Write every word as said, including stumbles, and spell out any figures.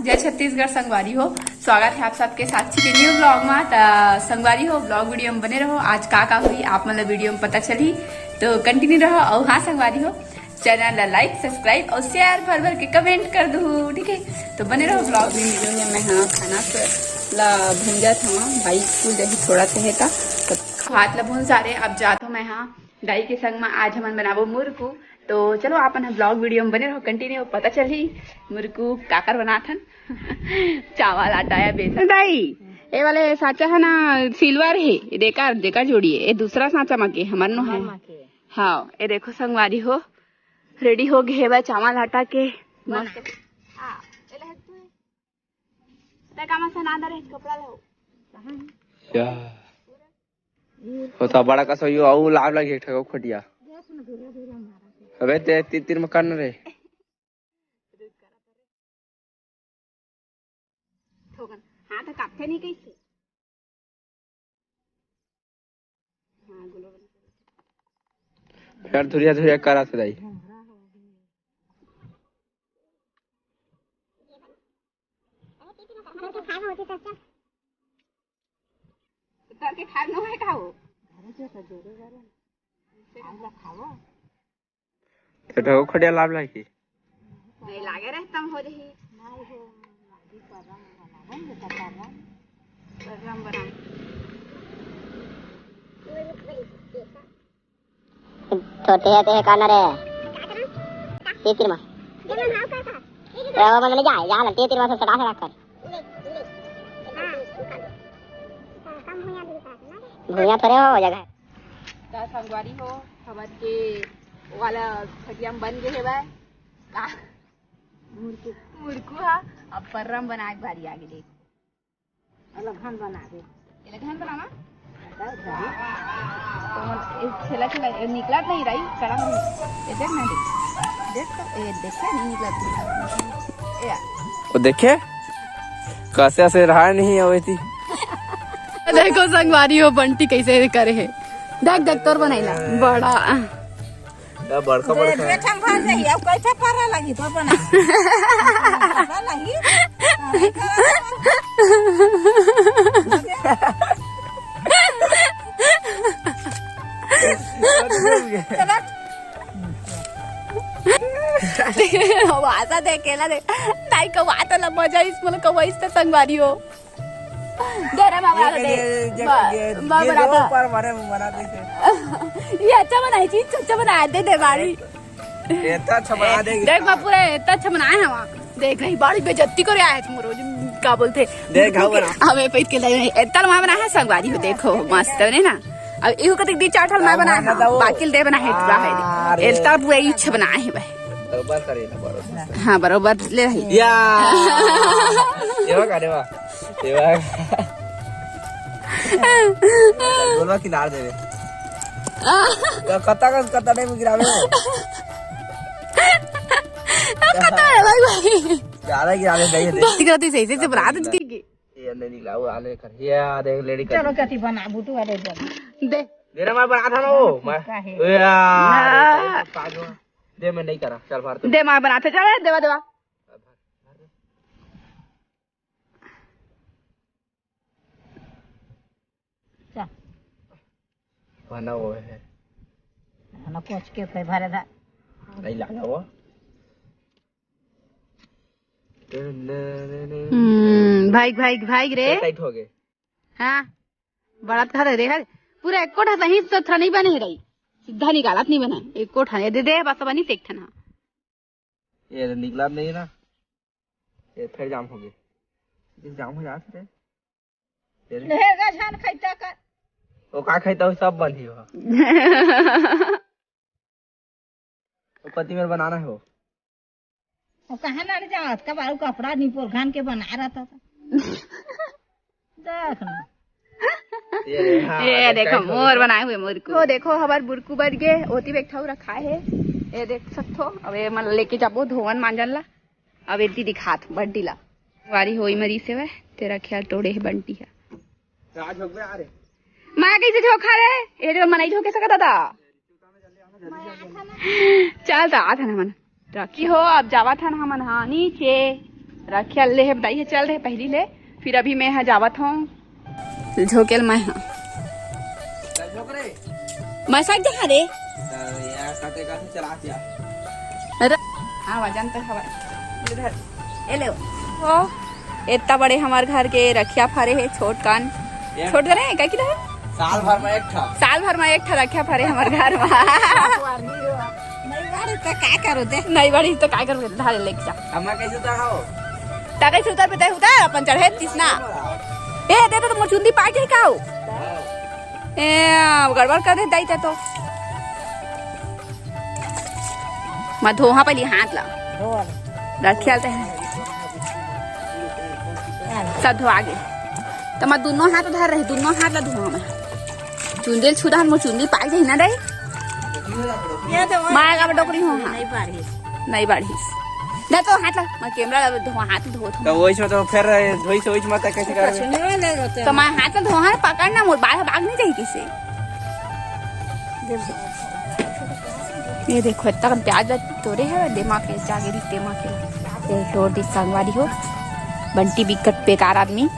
जय छत्तीसगढ़ संगवारी हो, स्वागत है आप सबके साक्षी के न्यू ब्लॉग में। त संगवारी हो, ब्लॉग वीडियो में बने रहो। आज का का हुई आप मन ला वीडियो में पता चली, तो कंटिन्यू रहो। और हाँ संगवारी हो, चैनल ला लाइक, सब्सक्राइब और शेयर भर भर के कमेंट कर दू, ठीक है? तो बने रहो ब्लॉग में। ये मैं हाँ खाना से ला भूंजा था, भाई स्कूल जाही थोड़ा से है ता, तो हाथ ला भूंज सारे। अब जात हूँ मैं हाँ दाई के संग में। आज हमन बनाबो मुरकू। तो चलो आप मन ब्लॉग वीडियो में बने रहो, कंटिन्यू पता चलही मुरकू काकर बनाथन। चावल आटा या बेसन। दाई, ये वाले सांचा है ना, सिल्वर है, ये देकर देकर जोड़ी है, ये दूसरा सांचा मा के हमर नो है। हाँ, ये देखो संगवारी हो, रेडी हो गए बा चावल आटा के। मस्त। तै का मस्त ना अंदर है कपड़ा लो। या। होता बड़ा का सही हो, आऊ लाभ लगे एक ठो खटिया। अबे ते तीन तीन मकान रे। ठोकन। हाँ, तो काटते नहीं कैसे? हाँ, गुलो। फिर धुरिया धुरिया करा से दाई। करके खाए न होए का हो? तो ढगो खड़िया लाभ लागी। नहीं लागे रहता हो रही। परम बना। छोटे है ते कान रे। तीतिर मा। रे वो मन ले जा, जा ना, तीतिर मा से चढ़ा के रख कर। भुइया थोड़े हो जगह। त संगवारी हो, हमन के वाला खटिया में बन गए हे भाई। का? मुरकू। मुरकू हा, अब परम बनाए के बारी आगे देख। अलग हम बना दे। अलग हम बनावा? तो एक छेला छेला, ए, निकलत नहीं रही, कड़ा में। ये देख ना, देख। देख तो, ये देख क्या नहीं निकलत। ये आ। वो देखे? कैसे ऐसे रहा नहीं है वैसी। देखो संगवारी हो, बंटी कैसे करे है। देख, देख, तोर बनाई ना। बड़ा। या बड़का, बड़का। बेटा भर जाही, अब कैसे पारा लगी तो बना। पारा लगी। वासा देखेला दे। ताई कवा तो ला मजा इस, मतलब कवा इस त संगवारी हो। दे रे बाबा, ये दे। ये, ये, बा-, ये, बाबा ये बना दो। पर मारे बना दे। ये अच्छा बनाई चीज, अच्छा बनाए दे, दे बाड़ी। ये तो अच्छा बना देगी। देख बाबू रे, इतना अच्छा बनाए हैं वहाँ। देख नहीं, बड़ी बेइज्जती करे आए तुम रोज, का बोलते? देख, घाव बना। हमें पैद के लाए हैं। इतना वहाँ बनाए हैं संगवारी हो, देखो, मस्त है ना? अब इहू कतिक दी चार ठाल मैं बनाए हैं, बाकी दे बनाए हैं, पूरा है। अरे। इतना पूरा ही अच्छा बनाए हैं भाई। बरोबर करे ना, बरोबर। हाँ, बरोबर ले रही। या। ये वाह, अरे वाह। ये वाह। गोलवा किनार देवे। कत्ता का, कत्ता नहीं गिरावे हो। कत्ता है भाई, भाई। ज्यादा गिरावे नहीं है, देख। गिराती सही से, से बना दे इसकी। ये नहीं निकला, वो आले कर। ये आ देख, लेडी कर। चलो, कति बना, बुटू वाले दे। दे। मेरा मैं बना था ना वो, मैं। का है? ओ यार, ना। दे, मैं नहीं करा। चल, फाड़ तू। दे, मैं बनाते। चल, देवा, देवा। चल। बना हुआ है। ना कोच के पे भरे दा। नहीं लगा वो। हम्म, भाग, भाग, भाग रे। टाइट हो गए। हाँ, बड़ा था रे, देख, पूरा एको ठा सही से थोड़ा नहीं बने रही, सीधा निकालत नहीं बना, एको ठा नहीं। दे दे, बस बनी एक ठा ना। ये तो निकलत नहीं ना, ये फिर जाम हो गए, ये जाम हो जात रे। ये रे। लेगा जान खैता कर। वो का खैता हो, सब बंद ही हो। वो पति मेरे बनाना है वो। वो कहाँ ना जात का बारू कपड़ा निपोर घान के बना रहा था। देख ना। ये रे, हाँ, ये देख, देखो, कैसे मोर बनाए हुए मोर को। वो देखो, हमार बुरकू बन गए, ओती बैठा रखा है। ये देख सकथो, अब ये मन लेके जाबो धोवन मांजन ला। अब एती दिखात बंटी ला। वारी होई मरी से वह, तेरा ख्याल तोड़े है बंटी है। राज हो गया रे। माँ कैसे झोंका रे? ये जो मनई झोंके सकता था। चल, त आत हन हमन। रखी हो, अब जावत हन हमन, हाँ, नीचे। रखिया ले हे, बदाई हे, चल रहे पहली ले, फिर अभी मैं यहाँ जावत हूँ। झोंकेल मैं हाँ। मैं सक जहाँ रे। अरे, हाँ, वजन तो हवा। इधर, ए ले। ओ, इतना बड़े हमार घर के रखिया फरे है, छोट कान। छोट करे है, का की रहे? साल भर में एक ठा। साल भर में एक ठा रखिया फरे हमार घर में। नहीं बाढ़ी तो का करो दे? नहीं बाढ़ी तो का करो? धारे लेके जा। अब मैं कैसे उतारो? तारे से उतर पे, उतर, अपन चढ़े तीस ना। ए, दे तो, तो मोर चुंदी पाक जाही का हो? ए, गड़बड़ कर दे दाई ते तो। मैं धोहा पहली हाथ ला। रखिया ते हैं। सब धोआ गे। तो मैं दोनों हाथ धर रहे, दोनों हाथ ला धोहा मैं। चुंदी ल छुदा हन, मोर चुंदी पाक जाही ना दाई। ये तो मैं अब डोकरी हूँ, हाँ। नहीं पारी। नहीं बाढ़ीस। ना तो हाथ ला, मैं कैमरा ला धो, हाथ धोत हूँ। तो वही से तो फिर धोई से वही से मत कैसे करबे? तो मैं हाथ ला धोहा, पकड़ ना, मोर बाल भाग नहीं जाही किसे। ये देखो, इतना कन प्याज ला तोरे है, दिमाग के जागे रही, दिमाग के। ये तोड़ दी संगवारी हो, बंटी बिकट बेकार आदमी।